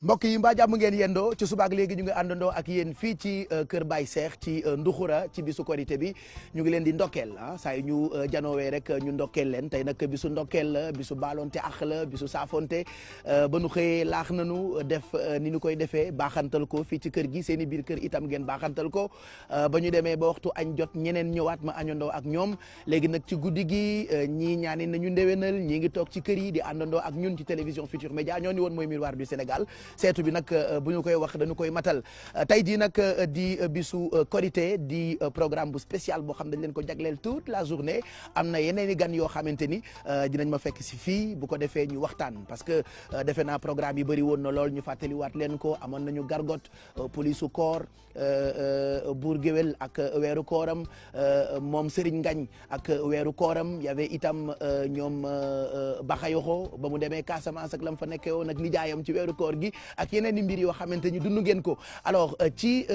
mbokk yi mbaa jàmm ngeen yendoo ci subaak léegi ñu ngi àndandoo ak yéen fii ci kër Baye Cheikh ci Nduxura ci bisu korité bi ñu ngi leen di ndokkeel saa yu ñu janoowee rek ñu ndokkeel leen tey nag bisu ndokkeel la bisu baalonte ak la bisu saafonte ba nu xëyee laax nanu def ni ñu koy defee baaxantal ko fii ci kër gi seen i biir kër itam ngeen baaxantal ko ba ñu demee ba waxtu añ jot ñeneen ñëwaat ma añandoo ak ñoom léegi nag ci guddi gi ñii ñaani nañu ndéwénal ñii ngi toog ci kër yi di àndandoo ak ñun ci télévision Futurs Médias ñoo ni woon mooy miroir du Sénégal seetu bi nag bu ñu koy wax dañu koy matal tey jii nag di bisu korité di programme bu spécial boo xam dañ leen ko jagleel toute la journée am na yeneen i gan yoo xamante ni dinañ ma fekk si fii bu ko defee ñu waxtaan parce que defe naa programme yi bëri woon na lool ñu fàttaliwaat leen ko amoon nañu gargot police u koor buur géwél ak weeru kooram moom Serigne Ngagne ak weeru kooram y avait itam ñoom Baxayoxo ba mu demee Casamance ak lam fa nekkee woon ak nijaayam ci weeru koor gi ak yeneen i mbir yoo xamante ni dund ngeen ko alors ci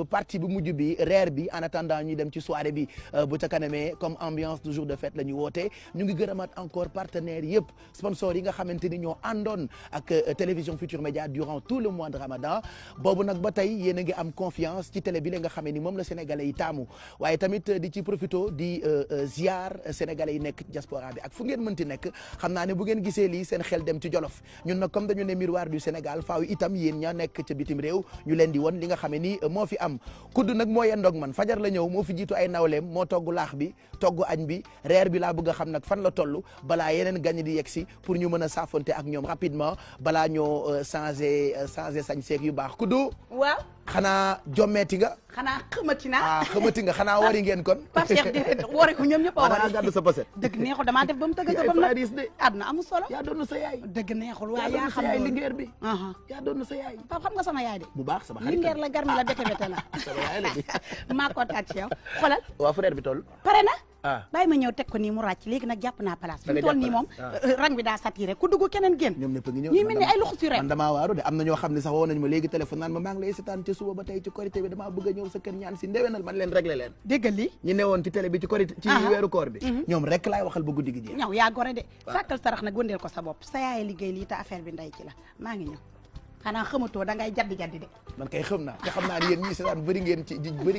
partie bu mujj bi reer bi en attendant ñuy dem ci soirée bi bu ca kanamee comme ambiance du jour de fête la ñu woote ñu ngi gërëmaat encore partenaires yëpp sponsors yi nga xamante ni ñoo àndoon ak télévision Futurs Médias durant tout le mois de Ramadan boobu nag ba tey yéen a ngi am confiance ci télé bi la nga xamee ni moom la sénégalais yi taamu waaye tamit di ci profito di ziar sénégalais yi nekk diaspora bi ak fu ngeen mënti nekk xam naa ne bu ngeen gisee lii seen xel dem ci Jolof ñun nag comme dañu ne miroir du Sénégal faaw itam yéen ña nekk ca bitim réew ñu leen di won li nga xamee ni moo fi am kudd nag moo yendoog man fajar la ñëw moo fi jiitu ay nawleem moo togg laax bi togg añ bi reer bi laa bëgg a xam nag fan la toll balaa yeneen gañ di yegg si pour ñu mën a saafonte ak ñoom rapidement balaa ñoo changé sañ seeg yu baax kuddu waaw xanaa jommeeti nga xanaa xamati naa xamati nga xanaa wari ngeen kon Pape Cheikh déedéet wari ko ñoom ñëpp a wari gàddu sa poset dëgg neexul damaa def ba mu tëgg sa bam nag àdduna amul solo yaa doon sa yaay dëgg neexul waaye yaa xam yaay lingeer bi yaa doon sa yaay Pape xam nga sama yaay de bu baax sama xarit lingeer la garmi la bete bete la sama yaay la maa kontaan ci yow xoolal waa frère bi toll pare na bàyyi ma ñëw teg ko nii mu ràcc léegi nag jàpp naa place fi mu toll nii moom rang bi daa saturé ku dugg keneen génn ñoom ñëpp a ngi ñëw ñuy mel ni ay luxu si rek man damaa waaru de am na ñoo xam ne sax woo nañu ma léegi téléphone naan ma maa ngi lay seetaan ci suba ba tey ci korité bi damaa bëgg a ñëw sa kër ñaan si ndéwénal man leen réglé leen déggal lii ñi newoon ci télé bi ci korité ci weeru koor bi ñoom rek laay waxal ba guddi gi jeex ñaw yaa gore de sàkkal sarax nag wëndeel ko sa bopp sa yaay liggéey lii te affaire bi nday ci la maa ngi ñëw xanaa xamatoo da ngay jaddi de man kay xam naa te xam naa ni yéen ñii seetaan bëri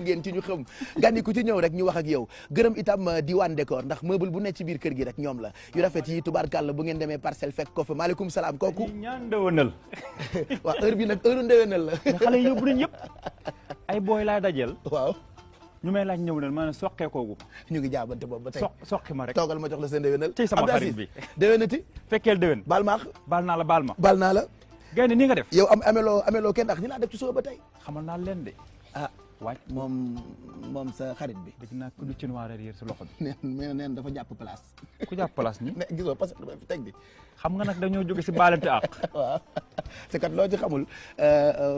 ngeen ci ñu xam gànni ku ci ñëw rek ñu wax ak yow gërëm itam diwaan décor ndax meuble bu nekk ci biir kër gi rek ñoom la yu rafet yi tubaarkàlla bu ngeen demee parcelle fekk ko fa maaleykum salaam kooku ñaan ndëwënal waaw heure bi nag heure ndëwënal la xale yi yóbbu nañ yëpp ay booy laa dajel waaw ñu may laaj ñëw nal maanaam soqee koogu ñu ngi jaabante boobu ba tey soqi ma rek toogal ma jox la seen ndëwënal tey sama xarit bi déwénati fekkeel déwén baal ma baal naa la baal ma baal naa la gaynde nii nga def yow ameloo kenn ak ñi laa def ci suba ba tey xamal naa leen de waaj moom sa xarit bi dégg naa ku du ci noir réer si loxo bi neen dafa jàpp place ku jàpp place ñi gisoo parce que dafa fi teg di xam nga nag dañoo jóge si baalante ak waaw c'est kat loo ci xamul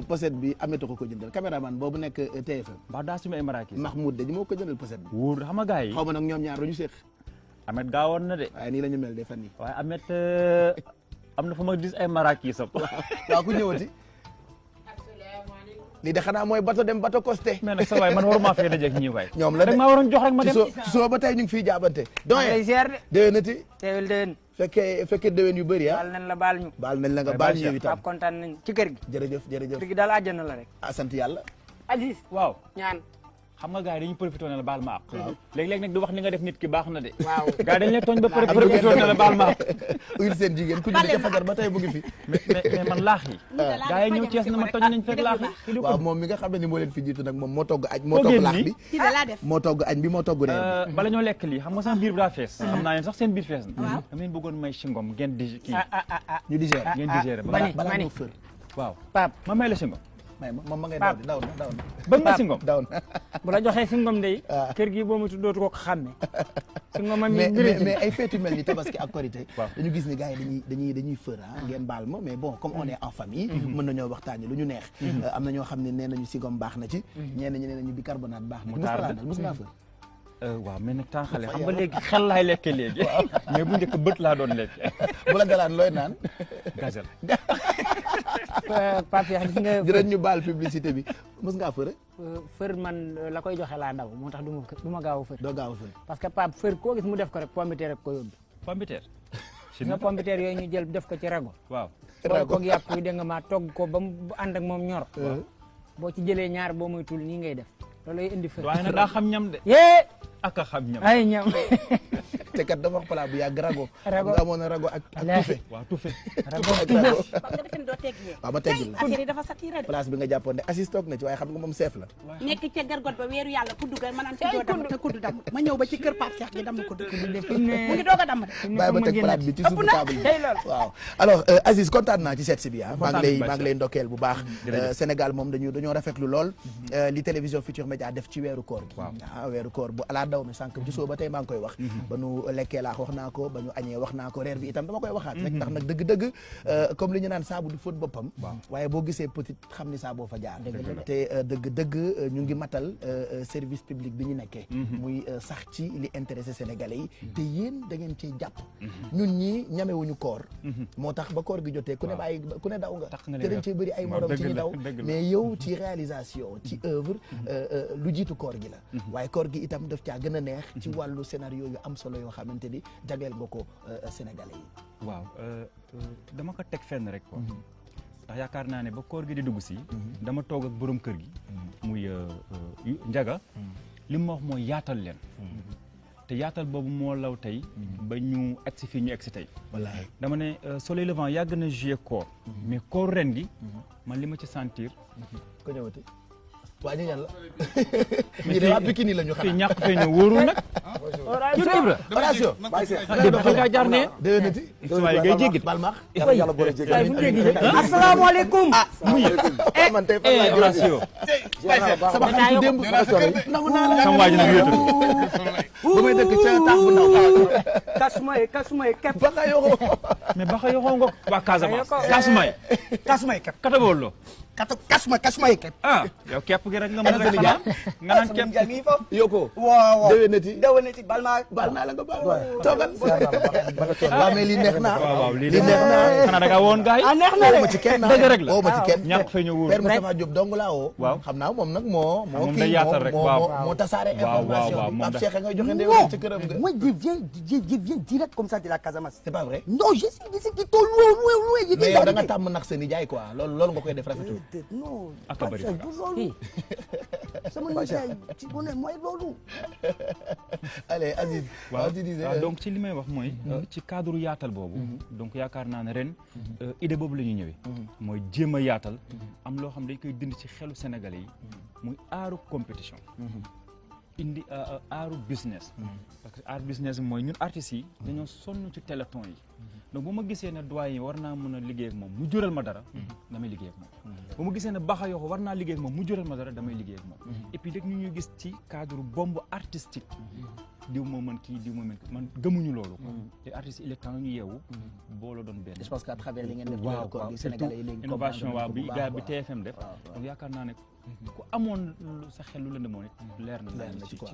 pochette bi ametu ko jëndal caméraman boobu nekk TFM mbaa daa sumi ay maraaki Mahmoud de moo ko jëndal pochette bi wóor xam nga gars yi xaw ma nag ñoom ñaar dañu séex Amet gaawoon na de waaye nii la ñu mel de fan yi waaye Amet am na fa ma gis ay maraaki sa waaw ku ñëwati lii de xanaa mooy bato dem bato costé mais nag sa waay man waruma fee dajeeg ñii waay ñoom la de maa waroon jox rek ma dem ci soo ba tey ñu ngi fiy jaabante donc déwénati teewul déwén fekkee déwén yu bëri baal nañ la baal ñu baal nañ la nga baal ñu itam Pape kontaan nañ ci kër gi jërëjëf kër gi daal àjjana la rek sant yàlla Aziz waaw ñaan xam nga gars yi dañuy profité ne la baal ma ak léeg-léeg nag di wax ni nga def nit ki baax na de waaw gars yi dañ lay tooñ ba pare profité ne la baal ma ak uyul seen jigéen ku ñu ne fajar ba tey mu ngi fi mais man laax yi gars yi ñëw Cees na ma tooñ nañ fekk laax yi waaw moom mi nga xam ne ni moo leen fi jiitu nag moom moo togg añ moo togg laax bi moo togg añ bi moo togg reer bi bala ñoo lekk lii xam nga sama biir bi daa fees xam naa yéen sax seen biir fees na dama leen bëggoon may singom ngeen di kii ñu digérer ngeen digérer balaa moo fër waaw Pape ma may la singom may ma ngay daw na ba nga singom daw na bu la joxee singom day kër gi boo mu dootu ko xàmme singom mais ay feetu mel ni tabaski ak korité dañu gis ni gars yi dañuy fër ngeen baal ma mais bon comme on est en famille mën nañoo waxtaani lu ñu neex am na ñoo xam ne nee nañu singom baax na ci ñenn ñi nee nañu bicarbonate baax na mos ngaa fër waaw mais nag temps xale xam nga léegi xel laay lekke léegi mais bu njëkk bët laa doon lekke bu la galaan looy naan gazel Pape Cheikh gis nga dinañ ñu baal publicité bi mos ngaa fër fër man la koy joxe laa ndaw moo tax du ma gaaw a fër doo gaaw a fër parce que Pape fër koo gis mu def ko rek pomme de terre rek ko yóbbu pomme de terre nga pomme de terre yooyu ñu jël def ko ci rago waaw boole koog yàpp yi dégg nga maa togg ko ba mu ànd ak moom ñor boo ci jëlee ñaar boo muy tul nii ngay def loolay indi fa waaye nag daa xam ñam de yee ak a xam ñam ay ñam te kat dafa wax plat bu yàgg rago nga amoon na rago ak tufe waaw tufe rago ba nga defen doo teggee waaw ma teggil la affaire yi dafa satiré de place bi nga jàppoon ne assis toog na ci waaye xam nga moom chef la nekk ca gargot ba weeru yàlla kudd ga ma naan fi doo damm te kudd damm ma ñëw ba ci kër Pape Cheikh gi damm kudd mu ngi doog a damm de bàyyi ma teg plat bi ci suufu table bi waaw alors Aziz kontaan naa ci seet si bi maa ngi lay ndokkeel bu baax Sénégal moom dañoo rafetlu lool li télévision Futurs Médias def ci weeru koor gi weeru koor bu alaa daw mi sànq ci soo ba tey maa ngi koy wax ba nu lekkee laax wax naa ko ba ñu añee wax naa ko reer bi itam dama koy waxaat rek ndax nag dëgg-dëgg comme li ñu naan saabu du fóot boppam waaye boo gisee petit xam ni saaboo fa jaar te dëgg-dëgg ñu ngi matal service public bi ñu nekkee muy sax ci li intéressé sénégalais yi te yéen da ngeen ciy jàpp ñun ñii ñamewuñu koor moo tax ba koor gi jotee ku ne daw nga te dañ ciy bëri ay morom ci ñu daw mais yow ci réalisation ci œuvre lu jiitu koor gi la waaye koor gi itam daf caa gën a neex ci wàllu scénario yu am solo yoo xamante ni jagleel nga ko sénégalais yi waaw dama ko teg fenn rek quoi ndax yaakaar naa ne ba koor gi di dugg si dama toog ak borom kër gi muy Njaga li mu wax mooy yaatal leen te yaatal boobu moo law tey ba ñu egsi fii ñu egsi tey wallaahi dama ne Soleil Levant yàgg na jouer koor mais koor ren gi man li ma ci sentir ko ñëwati waa ñu ñan la ñi de waa Pikine la ñu fii ñàkk fee ñëw wóorul nag Ibra Horatio dafa nga jaar ne déwénati waaye ngay jéggit balmax yàlla boole jéggi asalaamaaleykum muy man tey fan laa Horatio sama xarit démb nangu naa la sama waa ji nag wéetu ba may dëkk ca taax bu ndaw kasumay kepp baxa yoxo mais baxa yoxoo nga waa Casamance kasumay kepp katabooloo kasumay kepp ah yow kepp gi rek nga mën rek xanaa nga naan kepp yoko waaw déwénati bal naa la nga baal toogal waaw mais li neex na waaw lii li neex na xanaa da ngaa woon gars yi neex na woo ma ci kenn dëgg rek la woo ma ci kenn ñàkk fee ñëw wóor Père Moustapha Diop dong laa woo waaw xam naa moom nag moo moom day yaatal rek waaw moo tasaare information waaw bi Pape Cheikh ngay joxe ndéw ci këram nga Moi, je viens direct comme ça de la Casamance. c'est pas vrai Non, je suis d'ici qui est loin. mais yow da nga tàmm nag sa nijaay quoi loolu nga koy def rafetul Non, Ak a bëri pas loolu. Sama nijaay ci bu ne mooy loolu. allez Aziz waaw tu disais donc ci li may wax mooy ci cadre yaatal boobu donc yaakaar naa ne ren idée boobu la ñuy ñëwee mooy jéem a yaatal am loo xam dañ koy dindi ci xelu sénégalais yi muy aaru compétition indi aaru business parce que aaru business bi mooy ñun artistes yi dañoo sonn ci téléthon yi donc bu ma gisee ne doyen war naa mën a liggéey ak moom mu jural ma dara damay liggéey ak moom bu ma gisee ne Baxa Yoxo war naa liggéey ak moom mu jural ma dara damay liggéey ak moom et puis rek ñu ñuy gis ci cadre bombe artistique diw moo mën kii diw moo mën kii man gëmuñu loolu te artistes il est temps ñu yeewu booloo doon benn je pense qu'à travers li ngeen def waaw ko surtout innovation waaw bi gars bi TFM def donc yaakaar naa ne ku amoon sa xel lu lëndëmoon it leer na ci quoi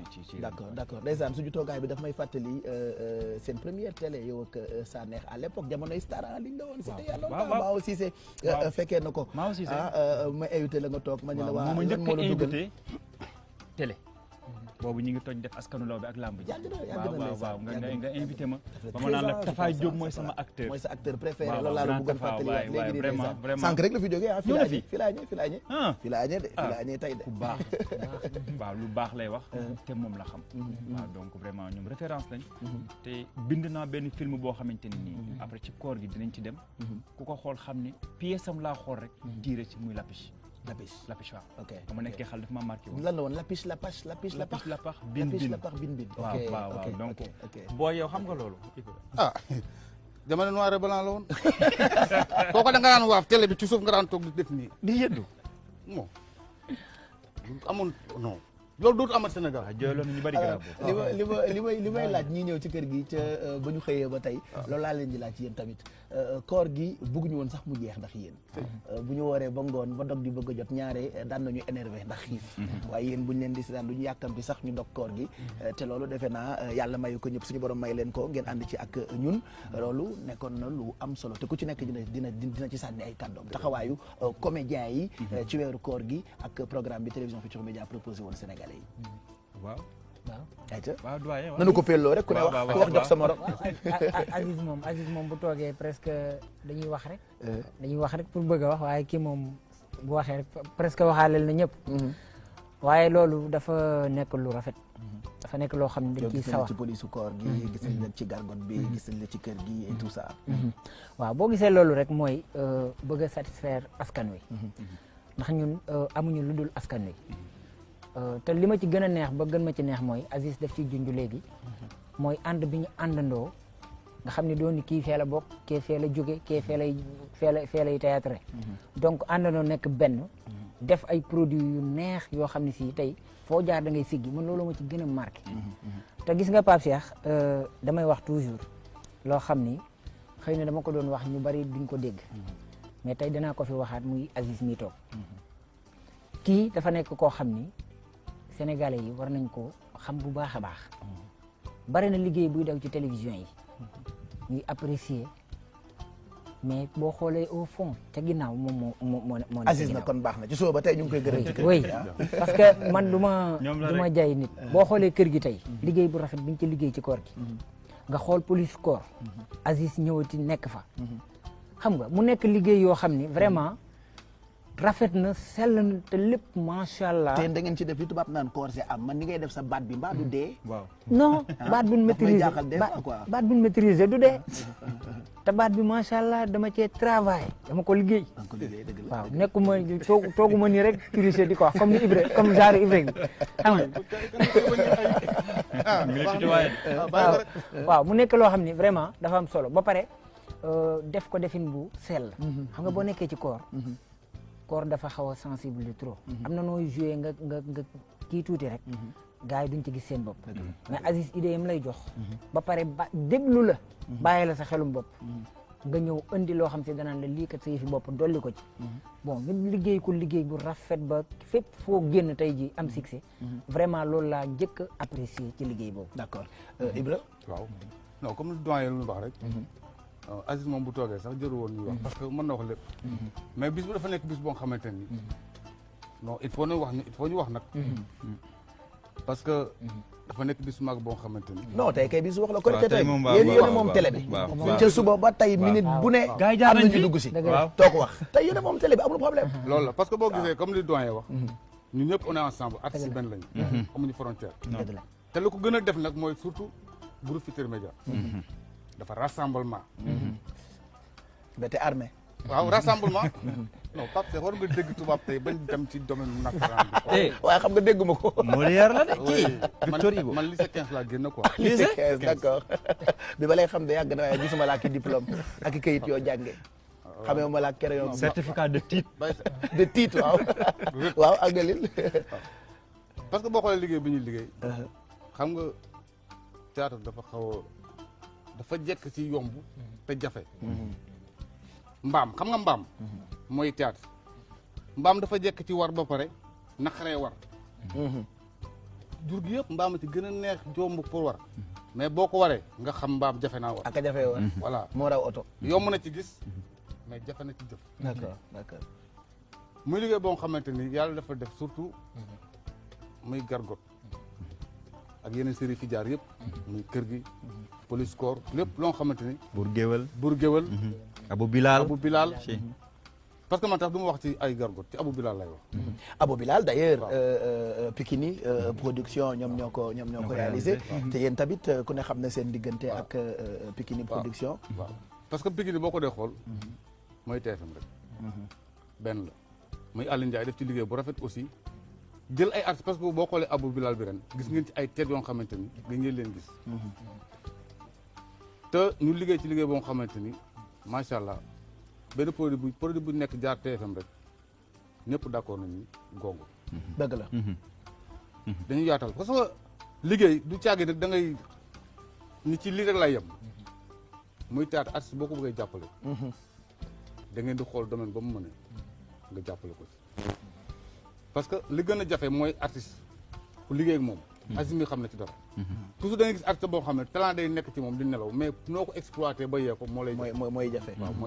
d'accord ndeysaan suñu toogaay bi daf may fàttali seen première télé yow ak Sanex à l'époque jamonoy star en ligne la woon c'était yàlla maa aussi c'est fekkee na ko maa aussi ma invité la nga toog ma ni la waa ma lan moo la njëkk dugal invité télé boobu ñu ngi toj def askanu law bi ak lamb ji waaw nga invité ma ba ma naan la Tafa Diop mooy sama acteur mooy sa acteur préféré waaw loolu laa la bëggoon fàttali wax léegi nii vraiment sànq rek la fi jógee fi laa ñëwee de tey de ku baax waaw lu baax lay wax te moom la xam waaw donc vraiment ñoom référence lañ te bind naa benn film boo xamante ni nii après ci koor gi dinañ ci dem ku ko xool xam ne pièce am laa xool rek tiire ci muy Lapiche waaw ok ba ma nekkee xale dafa ma marqué woon lan la woon Lapiche bin waaw donc boo yow xam nga loolu ah jamono noir et blanc la woon kooku da nga daan waaf télé bi ci suuf nga daan toog di def nii di yëddu non amoon non loolu dootu amat Sénégal jooyloon ñu bari garab li may laaj ñi ñëw ci kër gi ca ba ñu xëyee ba tey loolu laa leen di laaj ci yéen tamit koor gi bëgguñu woon sax mu jeex ndax yéen bu ñu wooree ba ngoon ba dog di bëgg a jot ñaare daan nañu énervé ndax xiif waaye yéen buñu leen di si daan duñu yàkkamti sax ñu dog koor gi te loolu defe naa yàlla mayu ko ñëpp suñu borom may leen ko ngeen ànd ci ak ñun loolu nekkoon na lu am solo te ku ci nekk dina ci sànni ay kàddoom taxawaayu comédiens yi ci weeru koor gi ak programme bi télévision Futurs Médias proposé woon Sénégal waaw waaw doyen waaw. nanu ko pelloo rek ku ne wax ku wax jox sa morom. Aziz moom bu toogee presque dañuy wax rek pour bëgg a wax waaye kii moom bu waxee rek presque waxaaleel na ñëpp. waaye loolu dafa nekk lu rafet. dafa nekk loo xam ne dañ ciy sawar ci police koor gi gis nañ la ci gargot bi gis nañ la ci kër gi et tout ça. waaw boo gisee loolu rek mooy bëgg a satisfaire askan wi. ndax ñun amuñu lu dul askan wi. te li ma ci gën a neex ba gën ma ci neex mooy Aziz daf ciy junj léegi. mooy ànd bi ñu àndandoo nga xam ne doon ni kii fee la bokk kee fee la jóge kee fee lay théâtre donc àndandoo nekk benn. def ay produits yu neex yoo xam ne si tey foo jaar da ngay siggi man loolu ma ci gën a marqué. te gis nga Pape Cheikh damay wax toujours loo xam ni xëy na dama ko doon wax ñu bari duñ ko dégg mais tey danaa ko fi waxaat muy Aziz mi toog kii dafa nekk koo xam ni sénégalais yi war nañ ko xam bu baax a baax bari na liggéey buy daw ci télévision yi ñuy apprécier mais boo xoolee au fond ca ginnaaw moom moo Aziz na kon baax na ci suba ba tey ñu ngi koy gërëm ci kër oui parce que man du ma jaay nit boo xoolee kër gi tey liggéey bu rafet bi ñu ci liggéey ci koor gi nga xool police koor Aziz ñëwati nekk fa xam nga mu nekk liggéey yoo xam ni vraiment rafet na sell na te lépp macha allah. te da ngeen ci def li tubaab naan corps am man ni ngay def sa baat bi mbaa du dee. waaw non baat bu ñu maîtriser baat bu ñu maîtriser du dee. te baat bi macha allah dama cee travail dama ko liggéey. waaw nekkuma tooguma nii rek tricher di ko wax comme ni Ibrahima comme genre Ibrahima xam nga. waaw mu nekk loo xam ni vraiment dafa am solo ba pare def ko defin bu sell. xam nga boo nekkee ci koor. koor dafa xaw a sensible de trop. am na nooy joué nga kii tuuti rek. gars yi duñ ci gis seen bopp. mais Aziz idée yam lay jox. ba pare déglu la. bàyyi la sa xelum bopp. nga ñëw indi loo xam si danaan la lii kat sa yëfi bopp dolli ko ci. bon ñu liggéey ko liggéey bu rafet ba fépp foo génn tey ji am succès. vraiment loolu laa njëkk a apprécier ci liggéey boobu. d'accord Ibra. waaw non comme le doyen lu wax rek. Aziz moom bu toogee sax jëru woon ñuy wax parce que mën na wax lépp. mais bis bu dafa nekk bis boo xamante ni. non il faut ñu wax nag. parce que dafa nekk bis mag boo xamante ni. non tey kay bis wax la Korité tey yéen moom télé bi. ca suba ba tey minute bu ne. gaa yi jaar am nañ nañu fi dugg si. waaw toog wax tey yéen moom télé bi amul problème. loolu la parce que boo gisee comme li doyen wax. ñun ñëpp on est ensemble artistes benn lañu. amuñu frontière. te lu ko gën a def nag mooy surtout groupe Futurs Médias. dafa rassemblement. ba te armée. waaw rassemblement. non Pape Cheikh war nga dégg tubaab tey bañ dem ci domaine nasaraan bi. waaye xam nga dégguma ko. Molière la de kii Victor Hugo man lycée 15 laa génn quoi. lycée 15 d'accord bi ba lay xam ne yàgg na waaye gisuma laa ki diplôme ak i kayit yoo jànge xamee ma laa crayon certificat de titre. de titre waaw. waaw àggalil. parce que boo xoolee liggéey bi ñuy liggéey. xam nga théâtre dafa xaw a dafa jekk ci yomb te jafe. mbaam xam nga mbaam. mooy théâtre mbaam dafa jekk ci war ba pare naqaree war. jur gi yëpp mbaam ci gën a neex jomb pour war. mais boo ko waree nga xam mbaam jafe naa war. ak a jafe war. voilà moo raw oto. yomb na ci gis mais jafe na ci jëf. d'accord. muy liggéey boo xamante ni yàlla dafa def surtout muy gargot ak yeneen série fi jaar yëpp. muy kër gi police corps lépp loo xamante ni. Bour Guéweul. Abou Bilal. parce que man tax du ma wax ci ay gargot ci Abou Bilal lay wax. Abou Bilal d'ailleurs Pikini production ñoom ñoo ko réalisé. te yéen tamit ku ne xam ne seen diggante ak Pikini production. waaw parce que Pikini boo ko dee xool. mooy TFM rek. benn la muy Aliou Ndiaye def ci liggéey bu rafet aussi jël ay artistes parce que boo xoolee Abou Bilal bi ren gis ngeen ci ay tête yoo xamante ni nga ngeen leen gis. te ñu liggéey ci liggéey boo xamante ni macha allah benn produit bu nekk jaar TFM rek ñëpp d'accord nañu gongo. dëgg la. dañu yaatal parce que liggéey du caagi nag da ngay ni ci lii rek lay yem muy théâtre artiste boo ko bëggee jàppale. da ngeen di xool domaine ba mu mënee nga jàppale ko ci. parce que li gën a jafe mooy artiste ku liggéey ak moom. Aziz mi xam na ci dara. toujours da ngay gis artiste boo xam ne talent day nekk ci moom di nelaw mais noo ko exploité ba yee ko moo lay. mooy jafe.